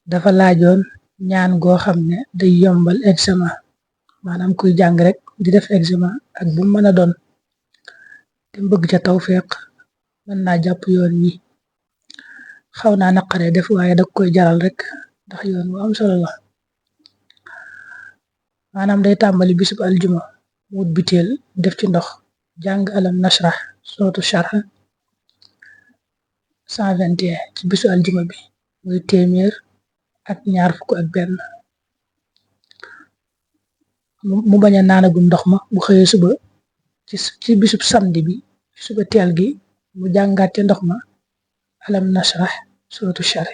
dafa laajoon ñaan goo xam ne day yombal examen maanaam kuy jàng rek di def examen ak bu mën a doon te bëgg ca tawfeex mën naa jàpp yoon wi. xaw naa naqaree def waaye da koy jaral rek ndax yoon wu am solo la. maanaam day tàmbali bisub aljuma wut biteel def ci ndox jàng alam nashrah sootu sharh 121 ci bisu aljuma bi muy téeméer ak ñaar fukk ak benn. mu bañ a naanagum ndox ma bu xëyee suba ci bisub samedi bi suba teel gi mu jàngaat ca ndox ma alam nashrah sootu sharh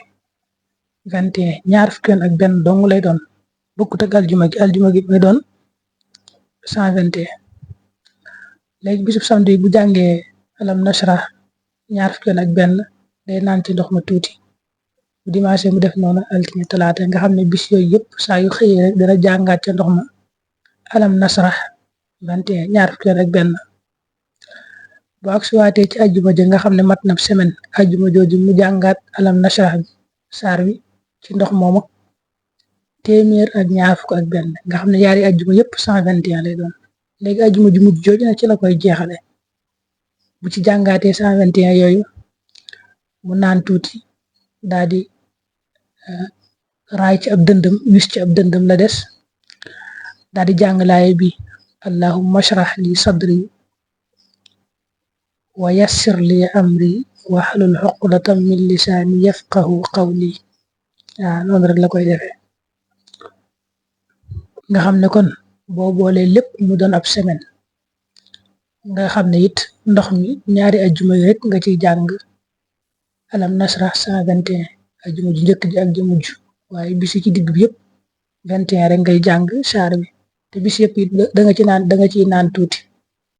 21 ñaar fukk ak benn dong lay doon bokkut ak aljuma gi may doon 121. léegi bisub samedi bu jàngee alam nashrah ñaar fukk ak benn day naan ci ndox ma tuuti bu dimanche mu def noonu altine talaata nga xam ne bis yooyu yëpp saa yu xëyee rek dana jàngaat ca ndox ma alam nashrah 21 ñaar fukk ak benn. bu ak suwaatee ci ajjuma ja nga xam ne mat na semaine ajjuma jooju mu jàngaat alam nashrah saar wi ci ndox moomu téeméer ak ñaar fukk ak benn nga xam ne yaari ajjuma yëpp 121 lay doon. léegi ajjuma ju mujj jooju nag ci la koy jeexale bu ci jàngaatee 121 yooyu mu naan tuuti daal di raay ci ab dëndëm wis ci ab dëndëm la des daal di jàng laaye bi allahumma shrah li sadri wa yassir li amri wahlul uqdatam min lisaani yafqahu qawli. waaw noonu rek la koy defee nga xam ne kon boo boolee lépp mu doon ab semaine nga xam ne it ndox mi ñaari ajjuma yi rek nga ciy jàng alam nashrah 121 ajjuma ju njëkk ji ak ju mujj waaye bisi ci digg bi yëpp 21 rek ngay jàng saar bi te bis yëpp it da nga ciy naan tuuti